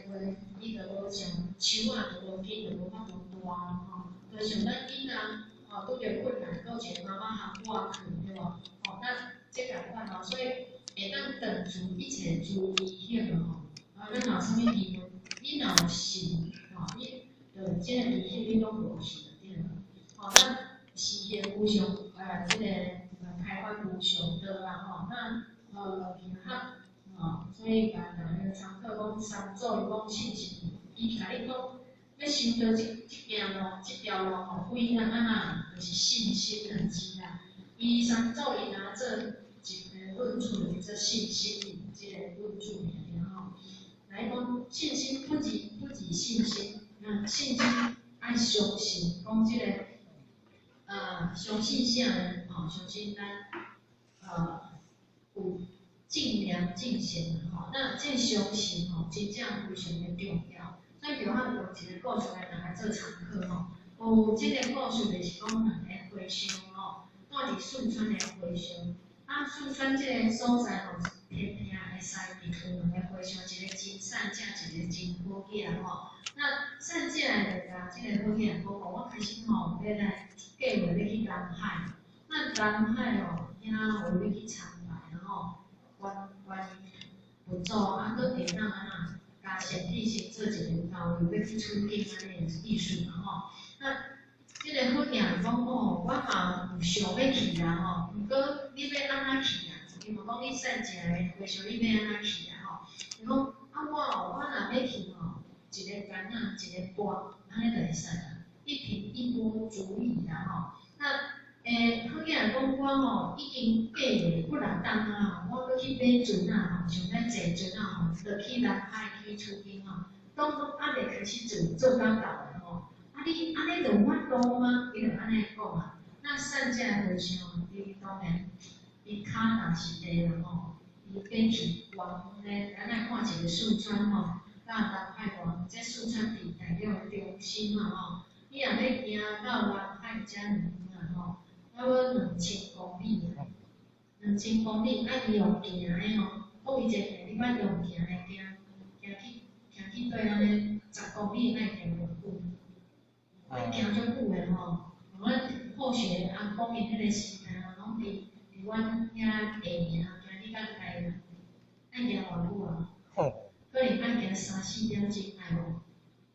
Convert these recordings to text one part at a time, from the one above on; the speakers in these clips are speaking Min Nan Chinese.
个話，伊就無像樹仔，就無根就無法度大吼。就像咱囡仔吼，拄著困難，閣有一個媽媽含我去，對無？吼，咱這仝款吼，所以會當斷除一切諸疑惑吼。啊，咱若有啥物疑問，你若有信，吼，你就這個疑惑你攏無去就對了。吼，咱修行無上，這個開發無上道啦吼，那行學，吼，所以共大家參考講三祖伊講信心，伊共你講欲修到這件路，這條路吼，非難按怎，就是信心來知啦。伊三祖伊拿做一個論主，叫做信心這個論主爾吼。來講信心不止不止信心，那信心愛相信，講這個相信啥呢？吼，相信咱有正念正信吼，那這相信吼，真正非常的重要。所以著我用一個故事來大家做參考吼。有這個故事就是講兩个和尚吼，住佇四川的和尚。啊，四川這個所在吼，天平的西邊有兩个和尚，一個真善者，一個真好囝吼。那善者就共這個好囝講吼，我開始吼欲來計劃欲去南海。那南海吼，遐有欲去參拜吼，觀觀音佛祖啊，閣會當按怎，共善知識做一個交流，欲去取經按呢的意思嘛吼。那這個好囝講哦，我嘛有想欲去啦吼，毋過你欲按怎去啊？伊嘛講你善者的和尚，你欲按怎去啊吼？伊講啊，我哦，我若欲去吼，一个竿仔，一個缽，按呢就會使啊，一蘋一缽足矣啦吼。那好囝講我吼已經計劃幾若冬啊，我閣去買船仔吼，想欲坐船仔吼，落去南海去取經吼，攏總猶未開始做，做甲到的吼。啊你按呢就有法度嗎？伊就按呢講啊。那善者和尚，伊當然伊跤踏實地啦吼，伊爬去偌遠咧，咱來看一個四川吼，佮南海偌遠，這四川佇大陸的中心嘛吼，你若欲行到南海遮爾遠啊吼，差不多2000公里啊，兩千公里，啊伊用行的吼，佫伊一個你捌用行的行，行去行去對按呢10公里愛行偌久？愛行足久的吼。阮後學阿公𪜶彼個時代吼，攏佇阮遐下暝啊，行去到台南，愛行偌久啊？可能愛行三四點鐘來無？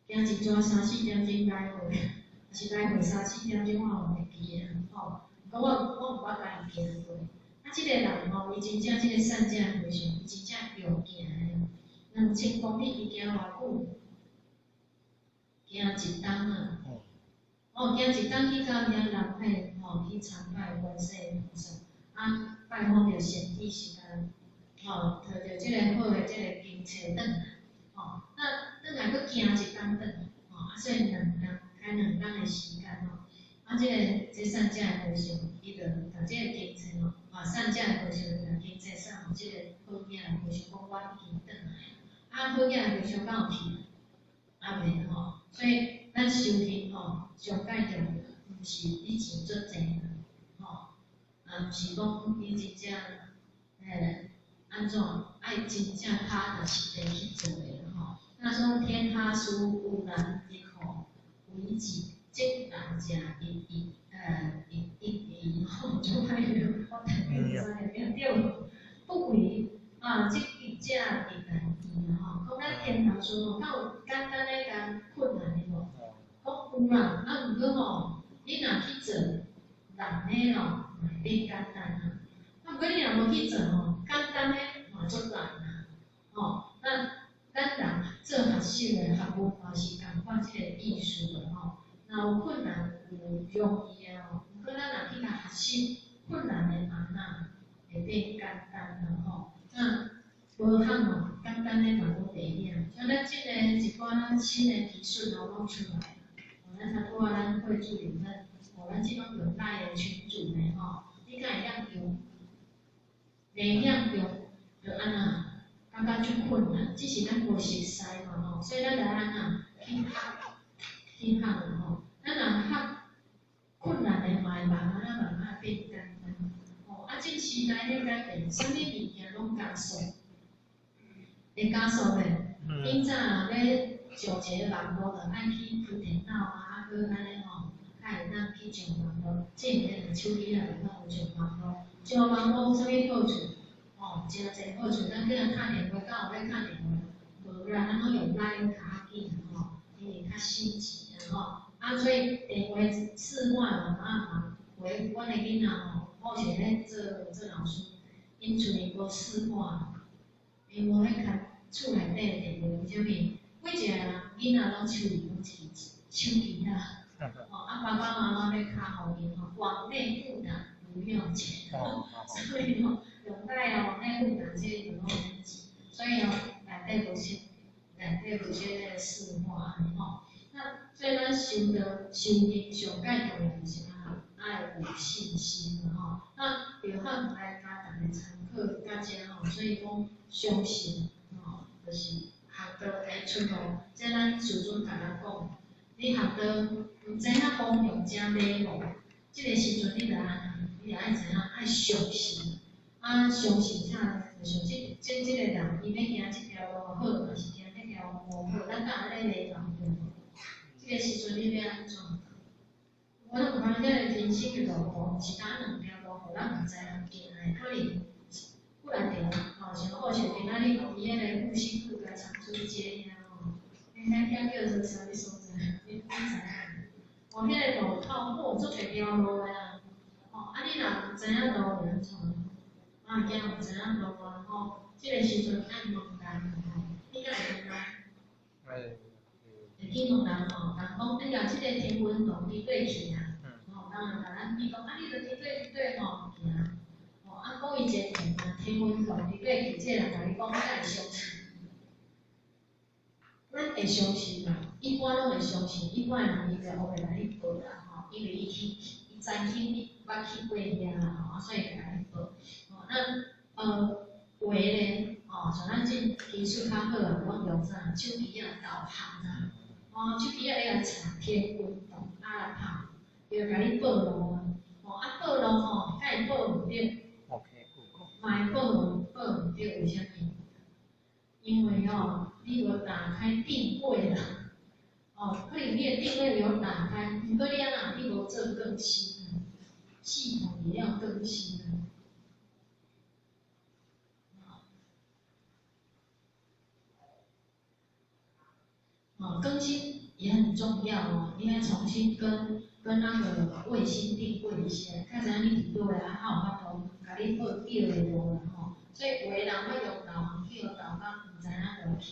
行一逝三四點鐘來回，抑是來回三四點鐘，我嘛袂記啊吼。毋過我有捌家己行過。啊，這個人吼，伊真正這個善者和尚，伊真正用行的，2000公里伊行偌久？行一冬啊！哦，行一冬去到遐南海吼，去參拜觀世音菩薩，啊，拜訪著善知識啊，吼，摕著這個好的這個經冊轉來，吼，那轉來閣行一冬轉來，吼，啊，所以兩冬開兩冬的時間吼，啊，這個這善者的和尚，伊就共這個經冊吼，啊，善者的和尚共經冊送予這個好囝的和尚，講我已經轉來，啊，好囝的和尚敢有去？猶未吼，所以咱修行吼，上蓋重要，毋是你錢足濟吼，啊，毋是講你真正按怎，愛真正跤踏實地去做的吼。那說天下事有難亦可為之，則難者亦易亦易易吼，足歹讀，我台語毋知會對，不為啊，則易者亦難易吼。講咱天頭事吼，敢有簡單的共困難的無？講有啦，啊，毋過吼，你若去做，難的吼，嘛會變簡單啊。啊，毋過你若無去做吼，簡單的嘛足難啊。吼，咱咱人做學習的學問嘛是仝款這個意思的吼。若有困難有容易的吼，毋過咱若去共學習，困難的嘛怎會變簡單啦吼。那無通吼，簡單的嘛攏袂領。像咱這個一寡新的技術吼，攏出來啦。哦，咱拄仔咱會主任咱，哦，咱這攏用 LINE 的群組呢吼，你敢會曉用？袂曉用，就按怎？感覺足困難，只是咱無熟似嘛吼，所以咱著按怎去學，去學啦吼。咱若學困難的，嘛會慢慢仔慢慢仔變簡單。吼，啊，這時代咧改變，啥物物件攏加速，會加速袂？以早若欲上一个网路，就爱去开电脑啊，啊阁按呢吼，才会当去上网路。这毋免手机仔就拢有上网路，上网路有啥物好处？吼，诚济好处。咱叫人敲电话，敢有欲敲电话？无啦，咱拢用 LINE 较紧吼，因为较省钱啊吼。啊，所以电话市话嘛啊嘛，喂，阮的囡仔吼，目前咧做做老师，𪜶厝里无市话，𪜶无咧牵厝内底的电话，为啥物？每一个人囡仔拢手里拢一支手机啊，吼啊爸爸妈妈欲敲予𪜶吼，往内付打不用钱，所以吼用 LINE 啊往内付打这个拢免钱，所以哦内底无啥，内底无啥个市话按呢吼。那所以咱修道修行上盖重要就是啊，爱有信心啦吼。那约翰来教逐家参考到遮吼，所以讲相信吼，就是学道会出路。这咱师尊共咱讲，你学道毋知影方向正迷糊，这个时阵你著按怎？你著爱知影，爱相信。啊，相信啥？就像这这这个人，伊欲行这条路好，抑是行彼条路无好，咱敢会咧迷茫对无？这个时阵你欲按怎？我拢有看这个人生的路途，是敢两条路，予咱毋知影行的，可能忽然著吼，像好像今仔日伫彼个复兴路佮长春街遐吼，遐遐叫做啥物所在？你你知影？哦，彼个路口哦，足济条路的啊，吼，啊你若毋知影路会按怎？啊，行毋知影路啊，吼，这个时阵爱问人吼，你敢会问人？会。会去问人吼，人讲你若这个天文洞伫佗去啊？吼，人会共咱比讲，啊，你著伫佗佗吼行，吼，啊，讲伊一个啊，天文洞伫佗去，这个人共你讲，你敢会相信？咱会相信嘛？一般拢会相信，一般人伊就乌白共你报啦，吼，因为伊去伊知影你捌去过遐啦，吼，啊，所以会共你报。吼，那话咧，吼，像咱这技术较好啊，拢用啥？手机仔导航啊，吼，手机仔咧查天文洞啊来拍，伊就共你报路啊，吼，啊报路吼，敢会报毋对？嘛会报报毋对，为啥物？因为吼，你无打开定位啦，哦，可能你的定位有打开，毋过你按怎你无做更新啊，系统也要更新啊。哦，更新也很重要哦，应该重新跟那个卫星定位一下，看知影你伫佗位啊，较有法度共你报对的路啦吼。所以有的人欲用导航去予导到毋知影佗去，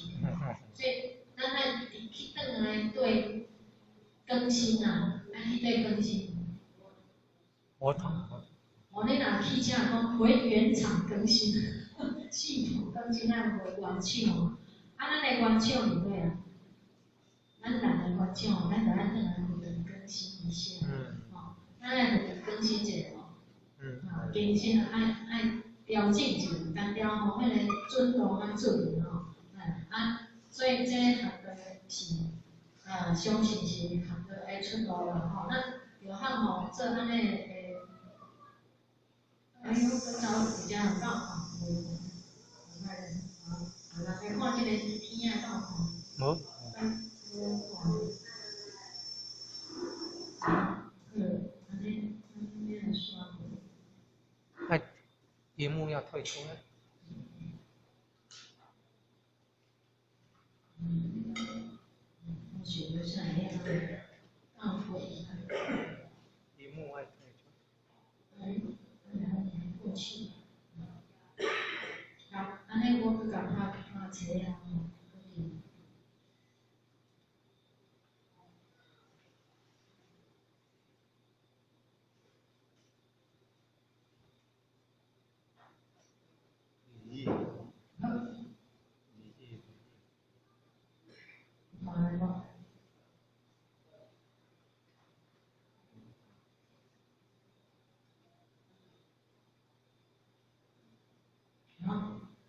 所以咱爱去转来对更新啊，爱去对更新。我懂。哦，你若汽车讲回原厂更新，系统更新爱回原厂，啊，咱的原厂伫佗啊？咱人的原厂，咱著爱转来回更新一下，吼，咱爱回更新一下无？更新爱爱调整一下，单调吼，彼个准路较准吼，哎啊，所以这个学道是啊，相信是学道会出路啦吼。咱约翰吼做按呢的，哎呦，阁走伫遮有够看无？无歹咧，啊，啊，人来看这个天仔够看？无。无看。好，按呢，按呢来刷。哎，萤幕要退出来。我选留下来要倒过。萤幕爱退出。哎，过去。好，按呢我阁共拍拍册啊吼。好。看来无？好，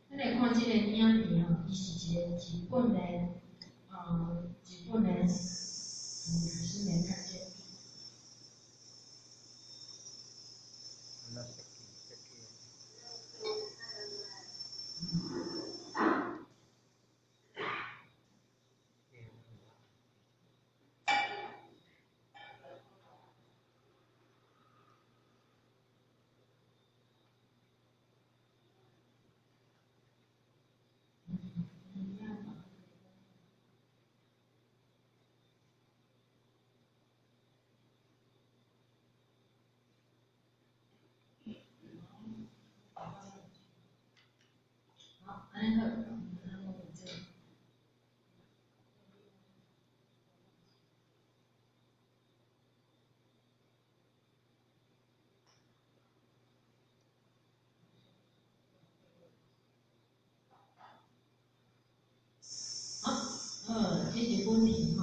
咱来看这个影片吼，伊是一个日本的，日本的，还是没看见。好，按呢好，咱讲这。好，这是本题吼，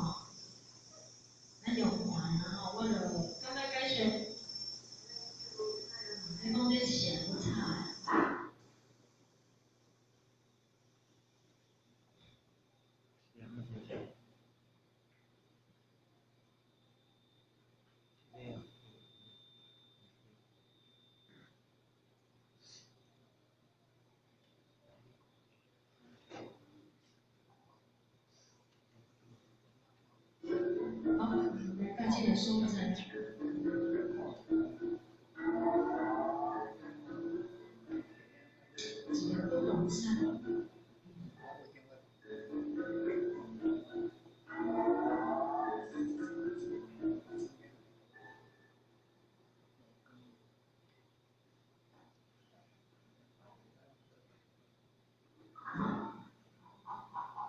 咱用看啊吼，我就感觉解释，你讲这蛇不吵。好，来到这个所在。一个不动产。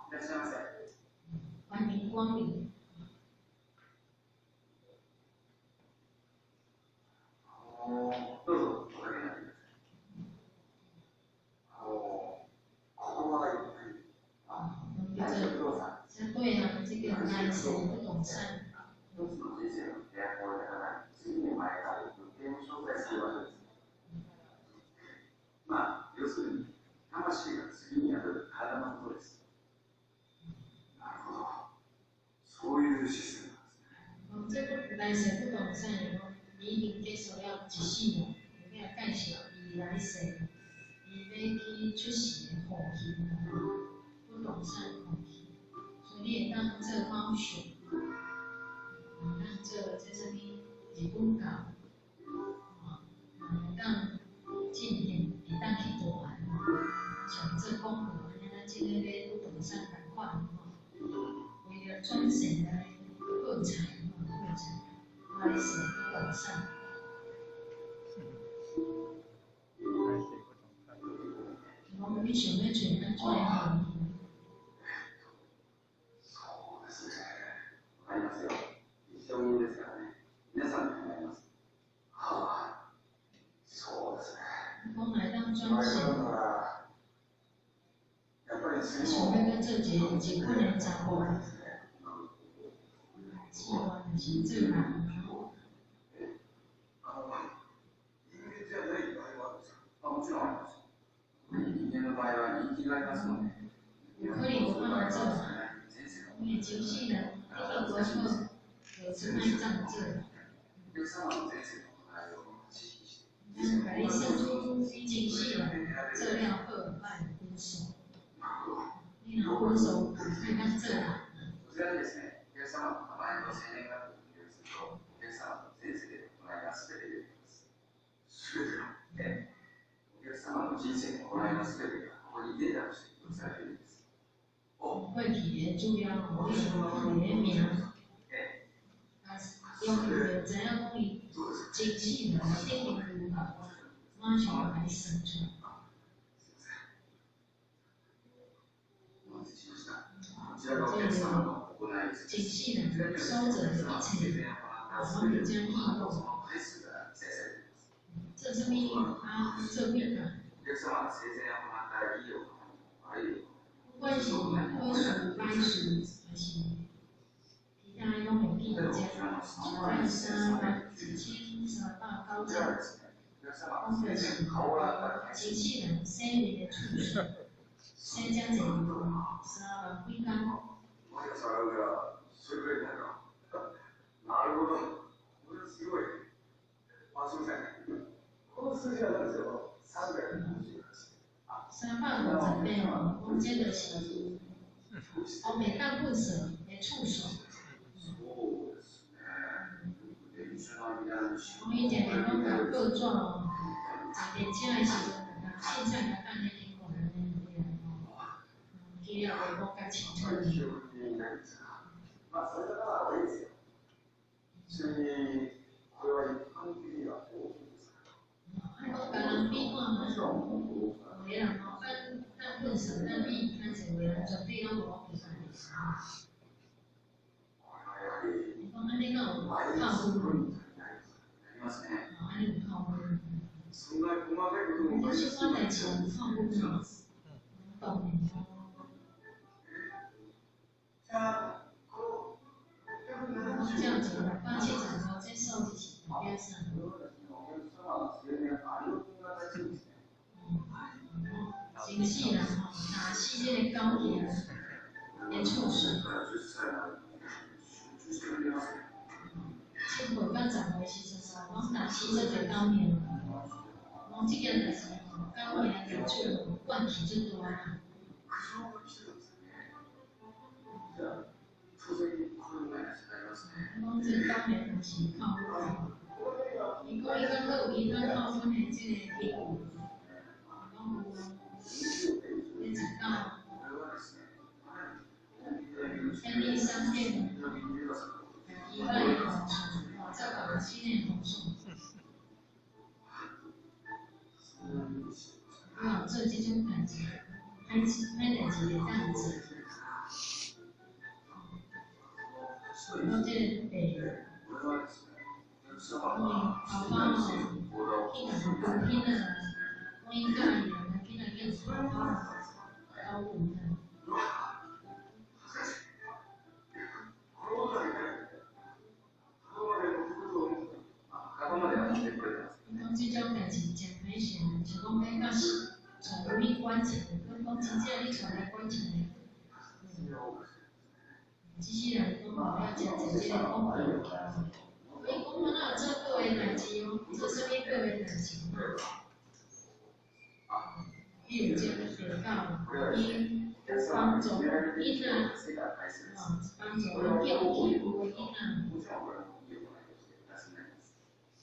いらっしゃいませ。欢迎光临。どうぞおかけになってください。ここはゆっくり。叫做对啊，这个来世不动产。一つの人生の提案を得た方に次に生まれ変わる物件を紹介する場所です。まあ、要するに、魂が次に宿る体のことです。なるほど。そういうシステムなんですね。这个来世不动产的讲，伊已经结束了一世人，有要介绍伊来世，伊欲去出世的户型啊，不动产户型，所以你会当做猫熊，会当做这啥物日本教，吼，会当进行，会当去大汉，像做广告按呢，咱这个咧不动产仝款吼，为了转世来破财吼，破财，来世不动产。讲你想欲找按怎的户型？そうですね。わかりますよ。一生人ですからね。皆さんで考えます。はあ、そうですね。讲若会当转世，なら、やっぱり次想も欲阁做一个日本的查某，ですね。志愿就是做人。人間じゃない場合もあるんですか。あ、もちろんあります。人間の場合は人気がありますので。有可能无办法做，前世の因为前世人你经无好，就出歹当做。お客様の前世の行いを知識して咱共你算出你前世人做了好歹的分数，你若分数有，会当做人。こちらにですね、お客様の名前と生年月日を入力すると、お客様の前世での行いがすべて出てきます。すべてのええ。お客様の人生の行いのすべてがここにデータとして記録されているんです。過去的资料吼，你用伊的名，啊，用伊就知影讲伊前世人的顶面如何，马上就共你算出来。お待たせしました。こちらがお客様の行いです。前世人所做的一切，拢伫遮记录。その回数が記載されています。做啥物啊？做几工？お客様が生前行ったいい行いも悪い行いも不管是好事、歹事，还是其他的拢会记伫遮。像咱3万1390 こちらはですね、お客様が讲就是生前顔を洗った回前数世人洗面的次数，洗遮济3万几工。毎朝洗うからそれぐらいになるか。なるほど。これはすごい。あ、すみません。この数字は何ですよ。358。 358吼，讲这就是讲袂当粪扫的次数。そうですね。電車の間に讲伊定定拢共报纸哦，坐电车的时阵，就共凊彩共放咧顶悬按呢对啊吼。清楚。記憶にないんですが、まあ、そういう方は多いですよ。ちなみに、これは一般的には大きいですか？啊，講共人比看も覓，ちろん、もっと大きくな有的人吼，咱咱糞埽，咱比較濟有的人絕對攏無講共款。これはやはり、伊講按呢敢有倍扣数分？になりますね。吼，按呢有扣分。そんな細かいことも這小可代誌有扣分哦。當然咯。じゃあ、この講這樣子675，這數字是代表啥？これはですね、お客様の生年有料金が大事ですね。先死人吼，打死這个狗去啊，會觸水。から10歳まで集中してくれますね。 7歲到10歲時陣吼，攏打死這個狗命。講這件代誌吼，狗命業主怨氣足大啦。苦情が来てるんですよね。じゃあ、当然これもマイナスになりますね。講這狗命嘛是扣分。伊講伊感覺有其他扣分的這個理據，講有你十九，これはですね、かなり便利商店伊擺的奉送，吼，走別新的奉送。你若做這種代誌，歹歹代誌會當做。講這個病，講伊頭髮吼，去共扶囡仔，講伊教伊人，囡仔叫頭髮頭有啦。伊講這種代誌誠歹勢，像講欲甲帶入去棺材，閣講真正你帶來棺材。這世人講無了誠濟這個廣告，伊講我哪有做好的代誌哦，做啥物好的代誌？比如這個地狗，伊幫助囡仔，吼，幫助人叫欺負的囡仔。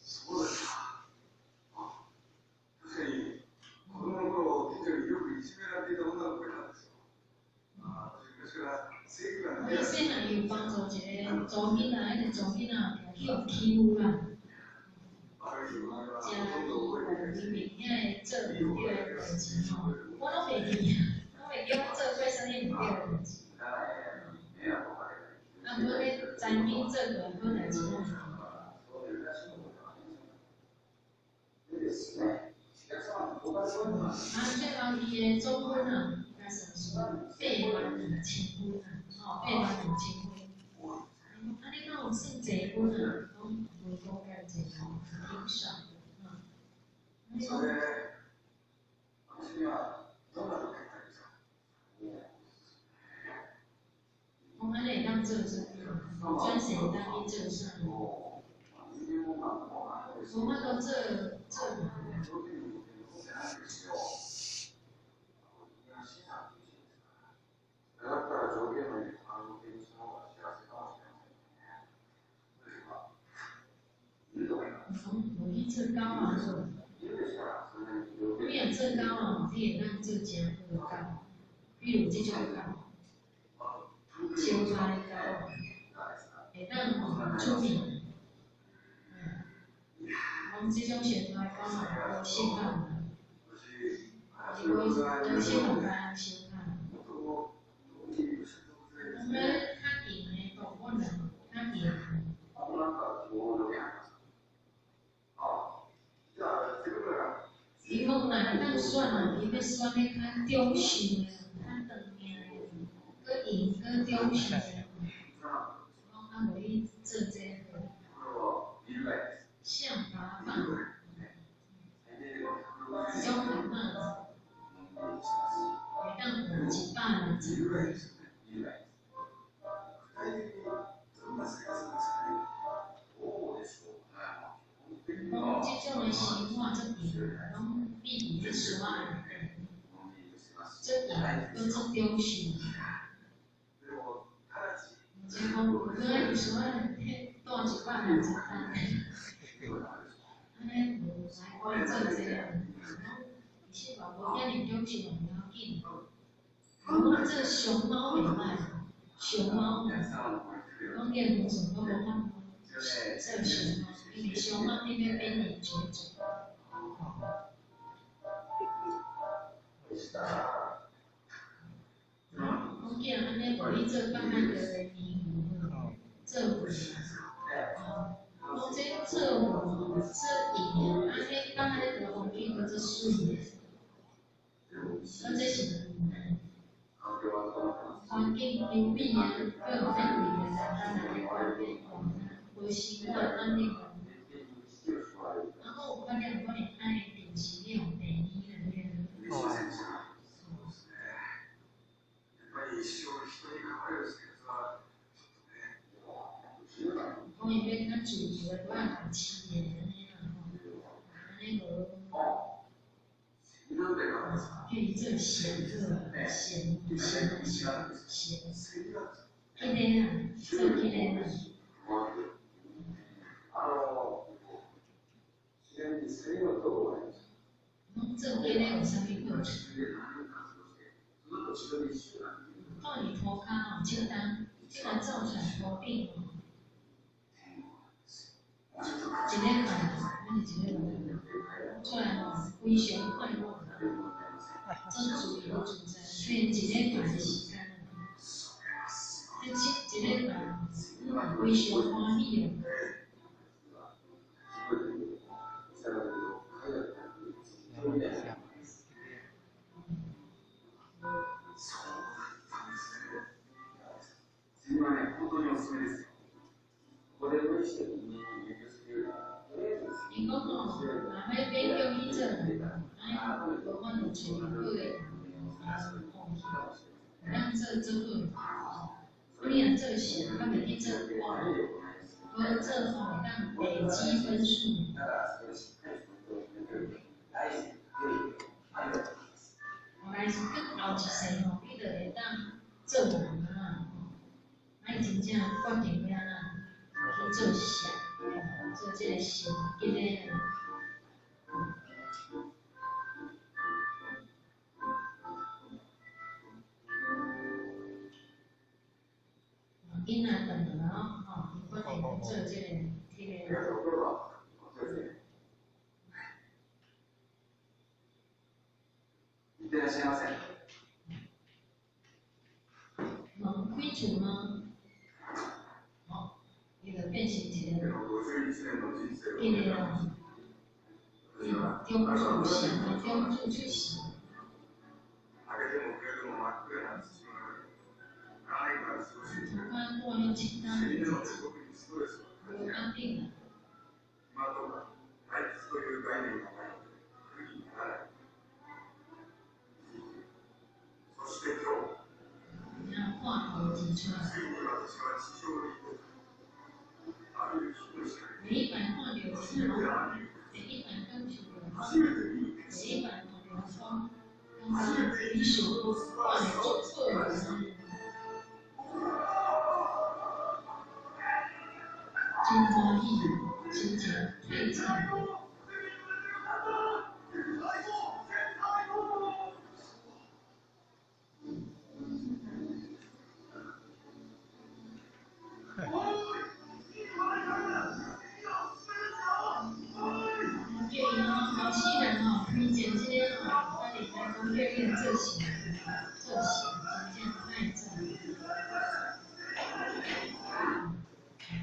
そうですか。あ、確かに、子供の頃、近所によくいじめられていた女の子がいたんですよ。ああ、昔から性格が伊細漢伊有幫助一個查某囡仔，彼個查某囡仔去予欺負啦。食伊明明遐個做毋對的代誌吼，我攏袂記啊，攏袂記我做過啥物毋對的代誌。啊，毋過咧曾經做過好代誌攏會記。啊，最後伊的總分啊，應該算是8萬2千分啊，吼，8萬2千分。啊，你敢有算濟分啊？攏無講遮濟，挺少的，啊。你講。講按呢會當做啥物？轉世會當去做啥？無法度做做。無去做狗啊，你若做狗啊，你會當做誠好的狗，比如這種狗，小跤的狗，會當吼出名。講這種小跤的狗嘛，無適合，是無無適合共人相拍。講咧較強的動物啊，較強。伊講若會當選啊，伊欲選彼較長壽的，較長命的，閣閒閣長壽的。講啊，無你做這個象拔蚌，這種蛤仔會當活160歲。講這種的生活足長，攏秘佇咧山仔內底，足閒閣足長壽。這講有閣愛佇山仔內底住160冬，按呢無來管做這個，講其實嘛無遐爾長壽嘛無要緊。講做熊貓袂歹，熊貓，講見和尚都無法做熊貓，因為熊貓變變瀕臨絕種。講囝按呢，無你做北海道的鯰魚，做魚啊，哦，講這做魚做魚，按呢北海道風景閣足媠的，講這是環境優美啊，閣有免費的人咱來無生活安定。啊，閣有可能可能愛定時去予病院安尼。講伊欲較自由的，無愛共飼的按呢啦吼，按呢無。叫伊做鱔好啊，鱔鱔鱔鱔，彼个啦，做彼个啦。講做彼个有啥物好處？蹛佇塗跤吼，手東，這個走出來塗頂吼，一禮拜，咱是一禮拜，出來吼非常快樂，足自由自在，雖然一禮拜的時間，這一禮拜非常歡喜哦。伊講吼，若欲勉強去做，按呢無法度揣好的人，放棄，會當做做好。啊，你若做善，較袂去做壞，無做吼會當累積分數。後來是閣後一世吼，你就會當做人啊吼，啊伊真正決定欲按怎去做善，做這個善，這個。囡仔轉來哦，吼，伊決定做這個，彼個。門開厝嗎？吼，伊就變成一個，彼個啊，中主神的中主出世。塗跤過了七冬，無安定啊。看無錢出來。第一擺看著錢，第一擺感受著講，第一擺看著講，感覺理想看會足好的。真歡喜，心情退暢。叫伊吼，後世人吼推薦這個吼，咱會使講叫伊做善，做善，真正愛做。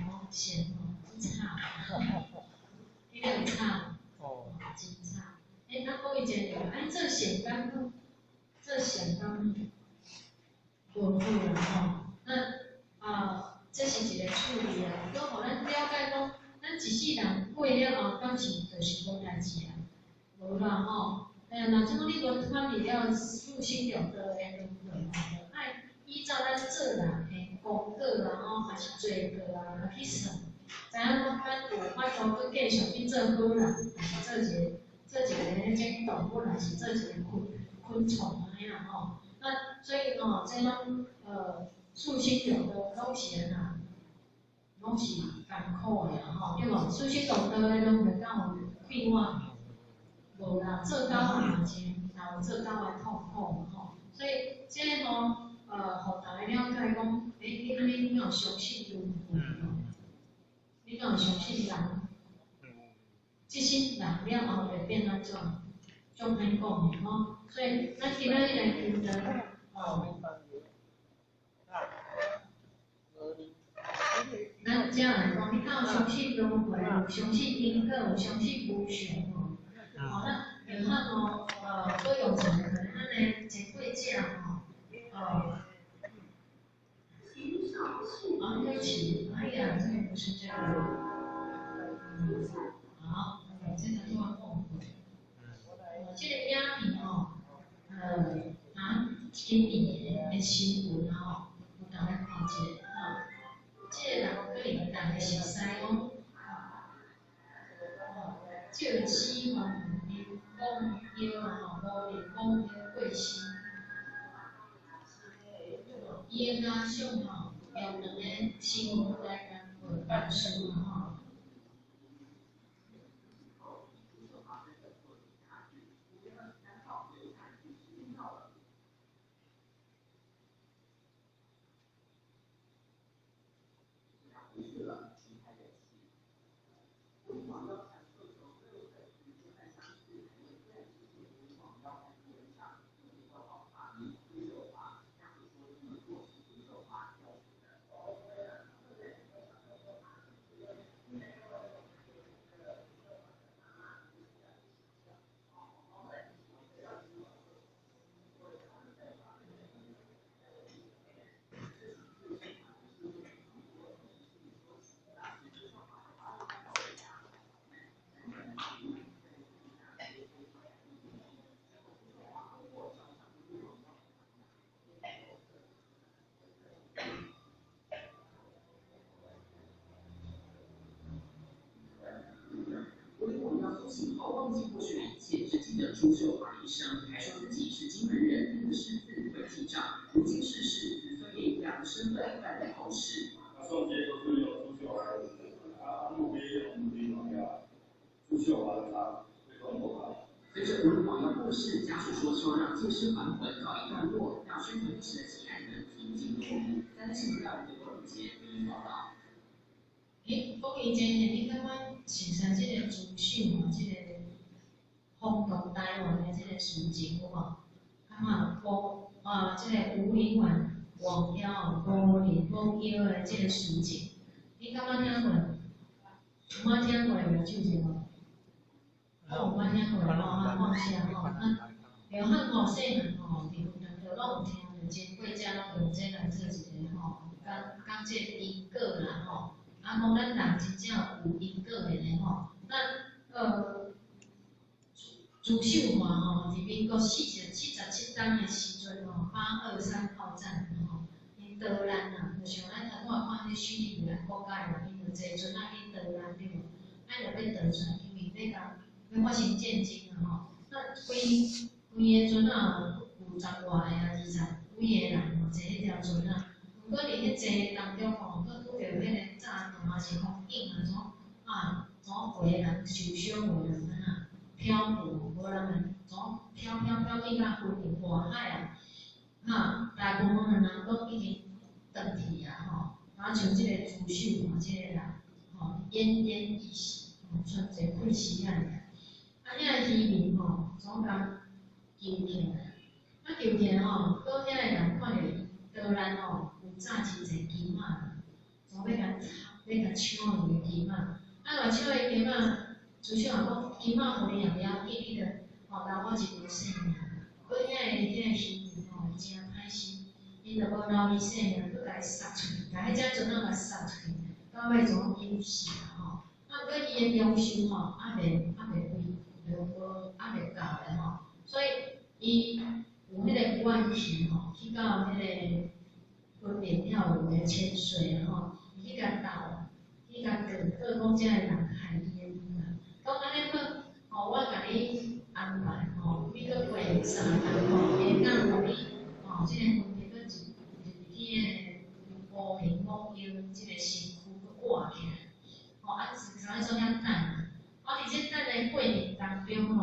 哦，善吼，真慘，彼個有慘，哦，真慘。欸，啊，講伊一個，按做善敢好，做善敢無好啦吼。那啊，這是一個趣味啊，閣予咱了解講，咱一世人過了後，敢是就是無代誌啊？無啦吼。欸，若這講你無脫離了四生六道的輪迴吼，就愛依照咱做人的功過啊吼，還是罪過啊來去算，知影講咱有法度閣繼續去做好人，還是做一個彼種動物，還是做一個昆蟲按呢啦吼。那所以吼，這攏四生六道攏是按怎？攏是艱苦的啦吼，對無？四生六道的輪迴敢有快活？無啦，做狗仔嘛真，也有做狗的痛苦吼。所以這這个吼，予大家了解講，欸，你按呢你敢有相信輪迴無？你敢有相信人？這世人了後會變按怎？足歹講的吼。所以咱今仔日來求得，吼，咱遮來講，你敢有相信輪迴？有相信因果？有相信無常無？吼，咱約翰哦，閣用一個可能咱的前過者吼，啊，對不起，哎呀，這個不是這個，好，這個我講過。這個影片吼，啊，今年的新聞吼，有大家看一下吼，這個人可能大家熟悉講，趙紫環林廣耀啊吼，吳林廣耀過身，伊的家屬吼，用兩個新聞來共報事吼。醒後忘記過去的一切，只記得朱秀華的一生，還說自己是金門人，不識字，會記賬。如今逝世，子孫也以兩個身份辦理後事。送這都是用朱秀華的，啊，墓碑用吳林廣耀，朱秀華的他，隨着吳林廣耀過世，家屬說希望讓借屍還魂告一段落，讓宣傳一時的情愛能平靜落幕。三立新聞劉永傑報道。欸，郭其真，你感覺熟悉這個朱秀華這個轟動台灣的這個事情有無？感覺吳啊，這個吳林婉黃標吳林廣耀的這個事情，你感覺聽過？有捌聽過無？手者無？我有捌聽過吼，啊，放下吼，啊，約翰吼細漢吼，佇雲南就攏有聽著前過者攏用這來做一個吼，講講這個因果啦吼。啊，講咱人真正有因果的呢吼。咱朱秀華吼，佇民國47冬的時陣吼，823號戰吼，𪜶逃難啊，就像咱頭拄仔看彼敘利亞國家的人，𪜶就坐船仔去逃難對無？啊，就欲逃出來，因為欲共欲發生戰爭啊吼。那規規個船仔有十外個啊，20幾個人吼，坐彼條船仔。毋過佇彼坐當中吼，閣拄著彼個炸彈抑是風警啊，怎啊，怎回人受傷無人按怎漂浮，無人會怎飄飄飄去甲昏入大海啊！哈，大部分的人攏已經斷氣啊吼，啊像這個朱秀華這個人吼，奄奄一息，吼，賰一個氣死仔爾。啊，遐個漁民吼，總共救起來，啊救起來吼，閣遐個人看著伊逃難吼，有紮真濟金仔，總欲共欲共搶伊的金仔，啊若搶伊金仔，朱秀華講金仔予你也袂要緊，你著吼留我一條性命。閣遐個漁民吼，伊誠歹心，𪜶就無留伊性命，閣共伊殺出去，共彼隻船仔共殺出去，到尾怎淹死啊吼。啊，毋過伊的長壽吼，猶未歸，無猶未到咧吼，所以伊有彼個關係吼，去到彼個雲林遐有一個潛水吼，伊去共鬥，去共告，告講這个人害伊的女兒，講按呢好，吼，我共你安排吼，你閣過3工吼，會當予你吼，這個分別閣入入去彼個吳林某腰這個身軀閣活起來，吼，啊，是啥物做遐等啊？啊，佇這等的過程當中吼，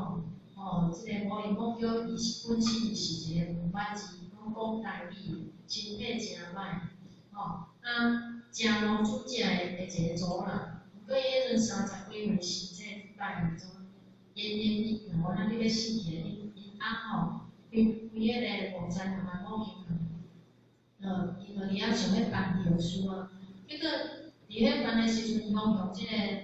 吼，這個吳林某腰伊是本身伊是一個毋捌字，講攏講台語，身體誠歹，吼，啊，誠無主食的一個祖人。毋過伊彼陣30幾歲身體歹，種奄奄一息，我咱你欲死去，𪜶𪜶翁吼，規規彼個50人啊母親啊，伊就佇遐想欲辦後事啊，結果佇咧辦的時陣，伊講用這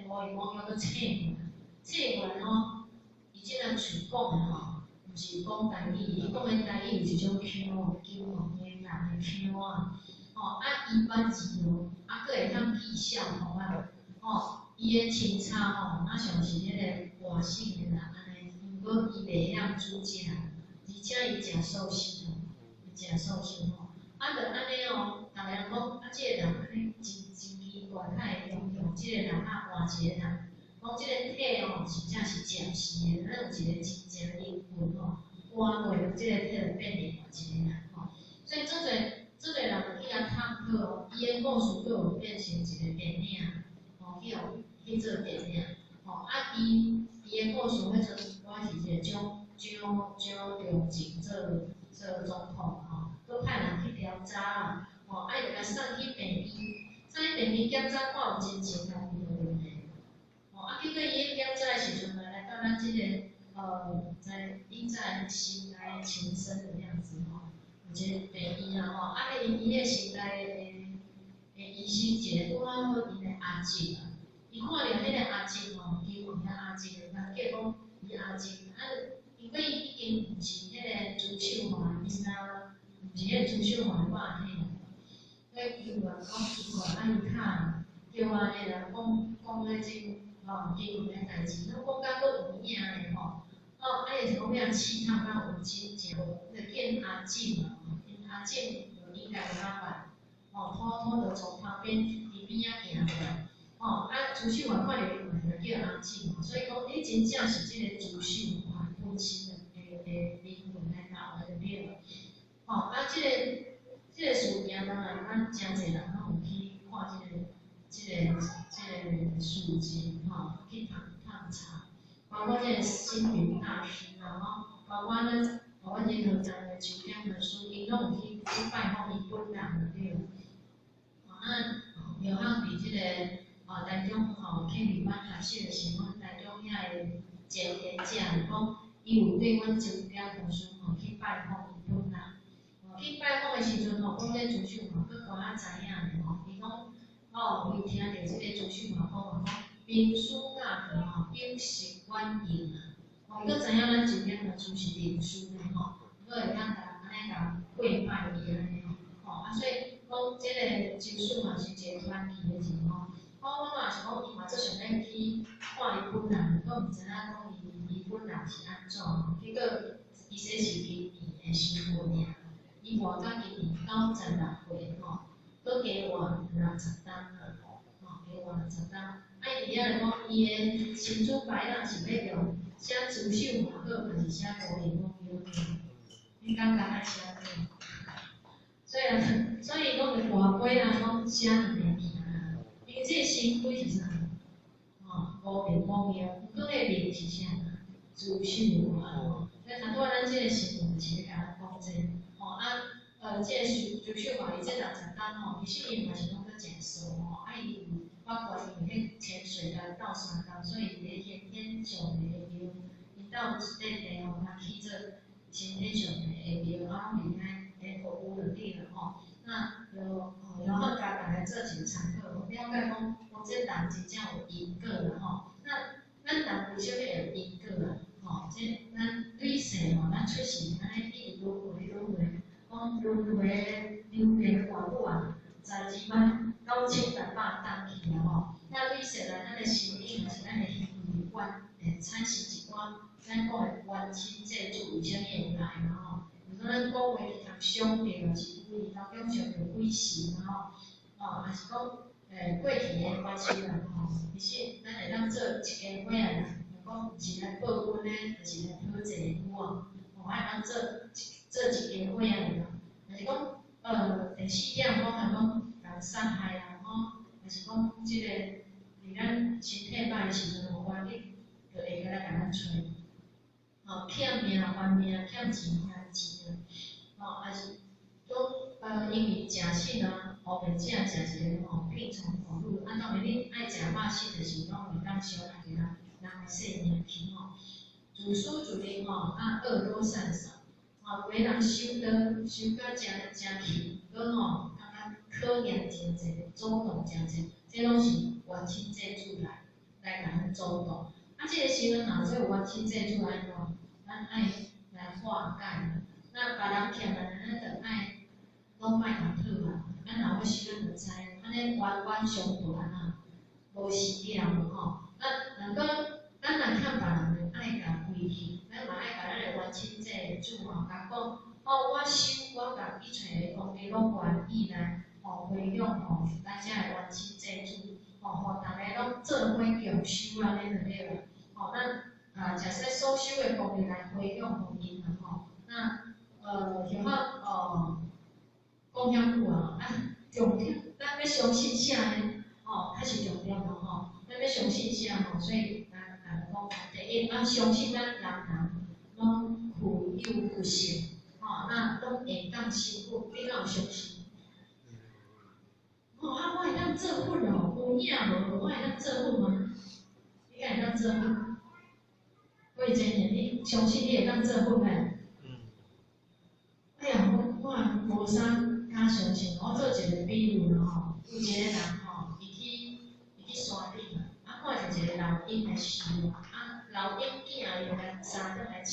個烏伊母閣醒過來，醒過來吼，伊這個喙講的吼，毋是講台語，伊講的台語是一種腔哦，金門的人的腔啊，吼，啊，伊捌字哦，啊，閣會曉記笑話啊，吼，伊的穿插吼，若像是彼個外省的人按呢，毋過伊袂曉煮食，而且伊食素食哦，伊食素食吼，啊，就按呢哦，逐个人講，啊，這個人按呢真真奇怪，哪會用用這個人啊換一個人，講這個體吼，真正是暫時的，咱有一個真正靈魂吼，換過這個體就變另外一個人吼，所以足濟足濟人就去共探討哦，伊的故事閣有變成一個電影，吼，去予去做電影，吼，啊，伊伊的故事彼陣我是一個蔣蔣蔣中正做做總統吼，閣派人去調查啦，吼，啊，伊就共送去病院，送去病院檢查看有真情家己有問題，吼，啊，結果伊咧檢查的時陣來來到咱這個在伊在心內情深的樣子吼，有一個病院啊吼，啊，伊伊個心內的的醫生一個拄仔好𪜶的阿叔啊，伊看著彼個阿叔吼，伊問遐阿叔，人叫講伊阿叔，啊，因為伊已經毋是彼個朱秀華囡仔，毋是彼個朱秀華的某體，所以伊有人講奇怪，啊伊敲叫安尼人講講咧真吼金門的代誌，攏講甲閣有影咧吼，哦，啊伊是講欲試探敢有真正，就見阿婶啊，𪜶阿婶就應該捌捌，吼，偷偷就從旁邊佇邊仔行過來，吼，啊朱秀華看著伊嘛是叫阿婶吼，所以講你真正是這個朱秀華本身的的靈魂來留的就對了，吼，啊這個這個事件當然咱誠濟人攏有去看這個這個這個事情吼，去探探查，包括這個星雲大師啊，吼，包括咱包括仁和站的周點律師，𪜶攏有去去拜訪伊本人就對了。啊，劉漢佇這個台中吼慶里班學習的時陣，台中遐的前言者就講，伊有對阮周點律師吼去拜訪伊本人。去拜訪的時陣吼，講這朱秀華閣敢若知影咧吼，伊講，哦，伊聽著這個朱秀華講啊，講名師大德吼，有識遠迎啊，吼，閣知影咱周點律師是名師咧吼，閣會當共按呢共跪拜伊按呢吼，吼啊，所以講這個周秀華是一個傳奇的人吼，我我嘛是講伊嘛足想欲去看伊本人，閣毋知影講伊伊本人是按怎吼，結果伊說是今年的身份爾，伊活到今年96歲吼，閣加活60冬啊，吼，加活60冬。啊，伊佇遐就講伊的神主牌仔是欲用寫朱秀華好，還是寫高靈母廟呢？你感覺愛寫啥？所以啊，所以講就跋杯啊，講寫兩个名啊，因為這個神牌是啥？吼，高靈母廟，毋過彼個名是啥？朱秀華吼。所以頭拄仔咱這個新聞就是咧共咱講這個，吼啊，這個朱秀華伊這60冬吼，其實伊嘛是攏閣食素吼，啊伊有包括伊有去潛水來鬥相共，所以伊佇咧先天上帝的廟，𪜶兜有一塊地吼，通起做先天上帝的廟，啊攏佇遐咧服務就對了吼。那就然後共大家做一個參考，了解講，講這人真正有因果啦吼。那咱人為啥物會有因果啊？吼，這咱累世吼，咱出世按呢一直輪迴輪迴，講輪迴流年偌久啊？12萬9600冬去啊吼。那累世來，咱的心理嘛是咱的行為觀，會產生一寡咱講的冤親債主為啥物會來嘛吼？比如說咱講話去共傷著，是為當中傷著鬼神啊吼，哦，還是講過去的關係人吼，其實咱會當做一家伙仔人，若講毋是來報恩的，就是來討債的有無？吼，會當做一做一家伙仔人，若是講第四點講來講人殺害人吼，還是講這個佇咱身體歹的時陣，有環境就會來共咱揣，吼，欠命還命，欠錢還錢啊，吼，還是拢因為食糞啊，烏白食食一个吼，病從口入。啊，當然你愛食肉糞，就是攏會當傷害人人的性命去吼。自私自利吼，啊，惡多善少，吼，有的人收刀收甲誠誠氣，閣吼感覺考驗真濟，阻擋誠濟，這攏是冤親債主來來共咱阻擋。啊，這個時陣若說有冤親債主按怎，咱愛來化解。那別人欠咱，咱就愛攏莫共討啊。咱若欲收，咱就知，按呢冤冤相報按怎，無時了吼。那若講咱若欠別人的，愛共歸去，咱嘛愛共咱的冤親債主吼，共講，哦，我收，我共去揣個公家攏願意來，吼，回向吼，咱遮的冤親債主，吼，予逐个攏做伙共收按呢就對啦。吼，咱啊，假設所收的功德來回向予𪜶啦吼，那然後講遐久啊，啊，重點，咱欲相信啥呢？吼，較是重點咯吼，咱欲相信啥吼？所以咱來講，第一，咱相信咱人人攏具有佛性，吼，那攏會當成佛，你敢有相信？吼，啊，我會當做佛哦，有影無？我會當做佛嗎？你敢會當做佛？過真年，你相信你會當做佛袂？哎呀，我無啥敢相信。我做一個比喻啦吼，有一個人吼，伊去山頂啊，看著一個老鷹來飼，啊，老鷹囝伊就共紮轉來飼，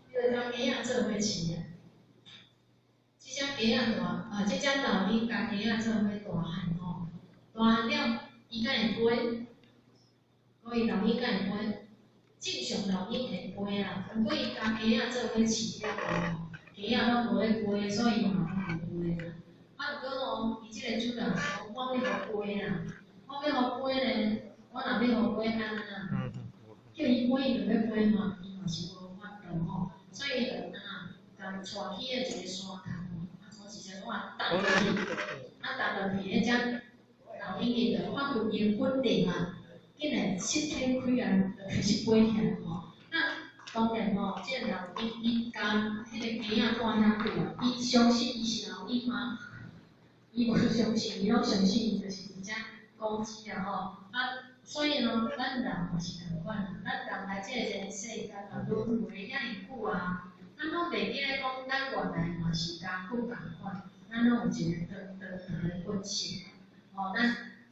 伊就共雞仔做伙飼啊。這隻雞仔大，啊，這隻老鷹共雞仔做伙大漢吼，大漢了，伊敢會飛？講伊老鷹敢會飛？正常老鷹會飛啦，毋過伊共雞仔做伙飼了後。雞仔攏無咧飛，所以嘛攏無飛啦。啊，毋過吼，伊這個主人講，我欲予飛啦，我欲予飛咧，我若欲予飛按怎？叫伊飛，伊就欲飛嘛，伊嘛是無法度吼。所以伊就按怎，共帶去彼一個山崁吼，啊，從一隻碗擲落去，啊，擲落去，彼隻老鷹伊就發揮伊的本領啊，竟然七天開啊，就開始飛起來吼。那當然吼，這個老鷹伊共彼個雞仔蹛遐久啊，伊相信伊是老鷹嗎？伊無相信，伊攏相信伊就是一隻公雞啊吼。啊，所以呢，咱人嘛是仝款啊，咱人來這個人世間啊，輪迴遐爾久啊，咱攏袂記咧講，咱原來嘛是共佛仝款，咱攏有一個長長長的本性。吼，咱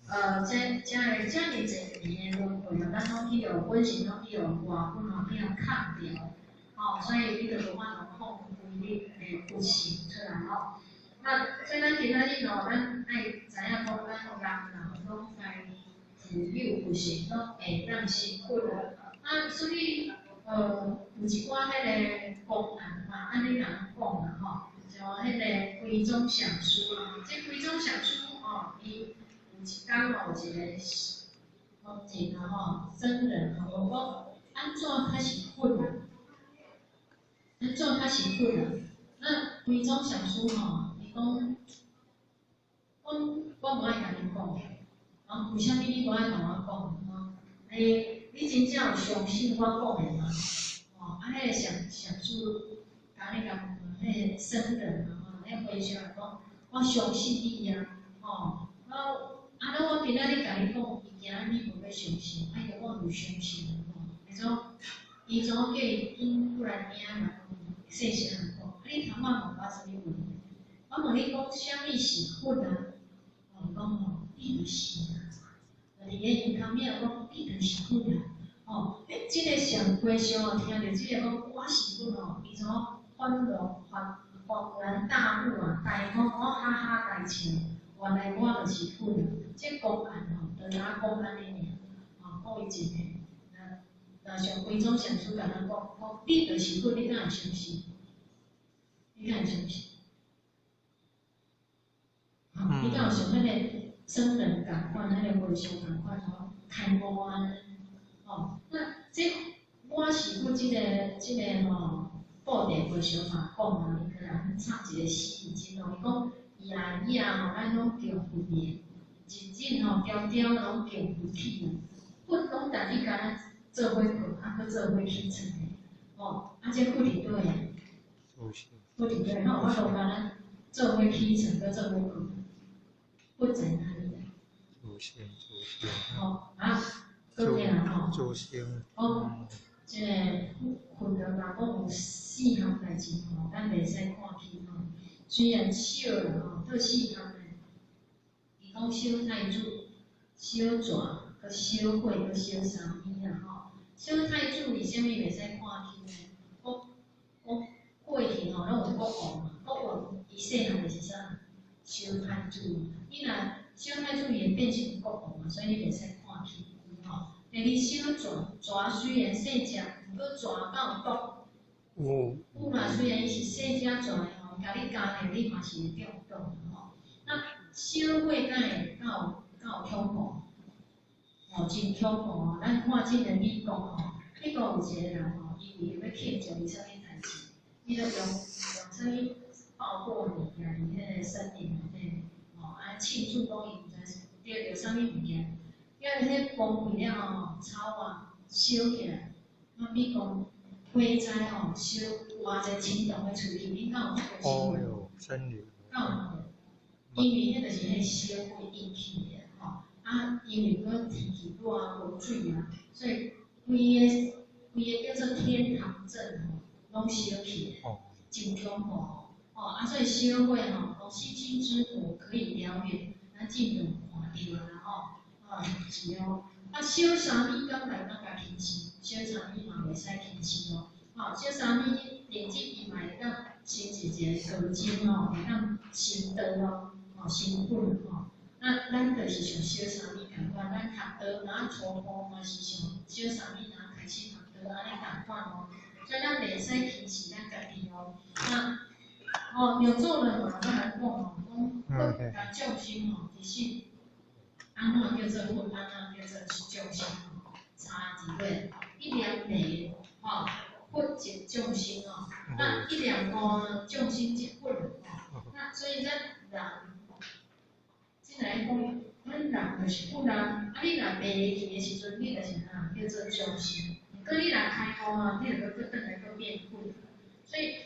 這這个遮爾濟年的輪迴啊，咱攏去予本性攏去予外分吼，去予控掉，吼，所以你就無法度放開你的佛性出來吼。那所以咱今仔日吼，咱愛知影講，咱人人攏該具有佛性，攏會當成佛啊。啊，所以有一寡彼個公案嘛，按呢共咱講啦吼，像彼個歸宗上師啊，這歸宗上師吼，伊有一工吼，有一個僧人啊吼，僧人吼，問講按怎較是佛啊？按怎較是佛啊？那歸宗上師吼，伊講，我無愛共恁講，啊，為啥物你無愛共我講？吼，欸，你真正有相信我講的嗎？吼，啊，彼個上上師共你共彼個僧人啊吼，彼個和尚講，我相信你啊，吼，啊，啊，那我今仔日共你講，伊驚你無欲相信，啊，伊就講有相信吼，伊怎伊怎叫伊引過來聽嘛，細聲講，啊，你頭仔問我啥物問題？我問你講啥物是佛啊？哦，伊講吼，你就是啊。佇咧𪜶頭尾講，你就是佛啊！吼，欸，這個上和尚哦，聽著這個講我是佛吼，伊怎恍然恍恍然大悟啊？大講我哈哈大笑，原來我就是佛啊！這公案吼，就若講按呢爾，吼，講伊一個。若若像歸宗上師共咱講，講你就是佛，你敢會相信？你敢會相信？吼，你敢有像彼個僧人仝款，彼個和尚仝款吼，開悟按呢？吼，那這我是佛這個這個吼，布袋和尚嘛講啊，伊閣來插一個詩經哦，伊講夜夜吼，咱攏求佛的，日日吼，朝朝攏求佛起啊，佛攏逐日共咱做伙睏，啊，閣做伙起床的，吼，啊，這佛佇佗啊？佛佇佗？哪有法度共咱做伙起床，閣做伙睏，佛在哪裡啊？自性自性。吼啊，閣聽吼。自性。講這个睏著嘛，講有四項代誌吼，咱袂使看輕吼。雖然少啦吼，做四項的，伊講小太子、小蛇、閣小火、閣小沙彌啦吼。小太子為啥物袂使看輕呢？講講過去吼，攏有國王嘛，國王伊細漢就是啥？小太子。你若小太子伊會變成國王嘛，所以你袂使看輕伊吼。第二小蛇，蛇雖然細隻，毋過蛇敢有毒？有。有啦，雖然伊是細隻蛇的吼，共你咬著，你嘛是會中毒的吼。那小火敢會敢有恐怖？吼，真恐怖哦！咱看這个美國吼，美國有一個人吼，伊為著欲慶祝伊啥物代誌，伊就用用啥物爆破物件佇彼個森林內底，吼，啊慶祝講伊毋知得著啥物物件，了彼崩開了後，草啊燒起來，啊美國火災吼燒偌濟青銅的厝裡，恁敢有看過新聞？哦喲，森林。敢有看過？因為彼就是彼小火引起的吼，啊，因為閣天氣熱啊，無水啊，所以規个規個叫做天堂鎮吼，攏燒起來，真恐怖吼！哦，啊，所以燒火吼，講星星之火可以燎原，咱之前有看著啦吼，啊是哦。啊，小沙彌敢會當共輕視？小沙彌嘛袂使輕視哦。吼，小沙彌認真伊嘛會當成一個高僧吼，會當成道哦，吼成佛吼。那咱就是像小沙彌仝款，咱學道若初步嘛是像小沙彌若開始學道按呢仝款哦。所以咱袂使輕視咱家己哦。那哦，六祖論嘛，咱來講吼，講佛佮眾生吼，其實按怎叫做佛，按怎叫做眾生吼，差佇佗？一念迷吼，佛即眾生哦。那一念悟，眾生即佛吼。那所以咱人，進來講，咱人就是佛啊。啊，你若迷去的時陣，你就是啥？叫做眾生。閣你若開悟啊，你就閣閣轉來閣變佛。所以，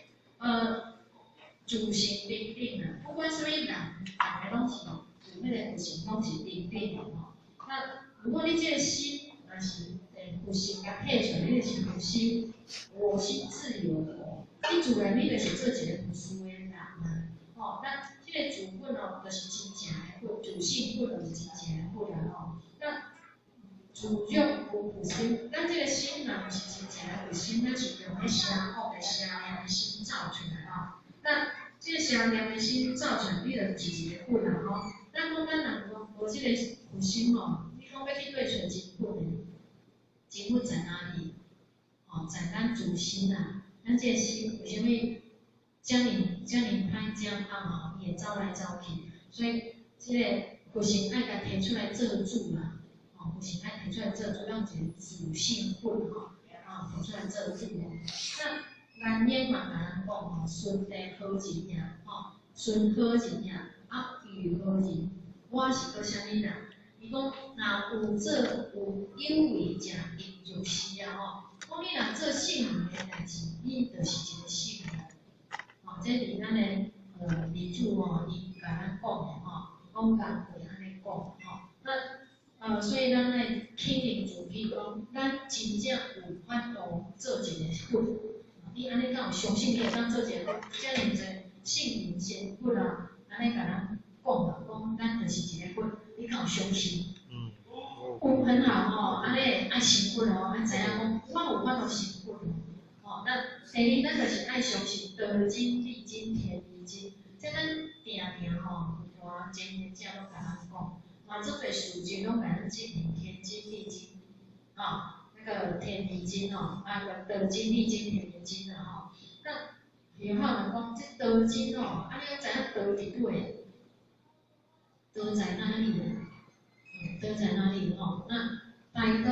自性平等啊，不管啥物人，逐个攏是有彼个佛性，攏是平等的吼。那如果你這個心若是佛性共提出來，你就是佛心，我心自有佛。你自然你就是做一個佛事的人啊。吼，那這個自佛哦，就是真正的佛，自性佛就是真正的佛啊吼。那自若無佛心，咱這個心若毋是真正的佛心，咱是用彼邪惡的邪念的心造出來吼。那這個邪念的心造出來，你就是一個佛啊吼。咱講咱人無這個佛心吼，你講欲去佗揣真佛的？真佛在哪裡？吼，在咱自心啊。咱這個心為啥物遮爾遮爾歹遮惡吼？伊會走來走去，所以這個佛性愛共提出來做主啦。吼，佛性愛提出來做主，咱一個自性佛吼，啊，提出來做主哦。那蘭英嘛，共咱講吼，順地何人呀？吼，順何人呀？啊，遇何人？我是閣啥物人？伊講若有做有有為者，應如是啊吼。講你若做聖人的代誌，你就是一個聖人。吼，這是咱的李主吼，伊共咱講的吼，講工會按呢講吼。那所以咱愛肯定自己講，咱真正有法度做一個佛。你按呢敢有相信你會當做一個遮爾濟聖人仙佛啊？按呢共咱講啊，講咱就是一個佛，你敢有相信？嗯。有很好吼，按呢愛成佛哦，愛知影講我有法度成佛。吼，那第二，咱就是愛相信道真、理真、天理真，這咱定定吼，佛陀前賢者攏共咱講，嘛足濟事情攏共咱證明天真、地真，吼，那個天理真吼，啊個道真、理真、天理真啊吼。那有法人講，這道真吼，啊你攏知影道佇佗？道在哪裡？道在哪裡吼？那大道。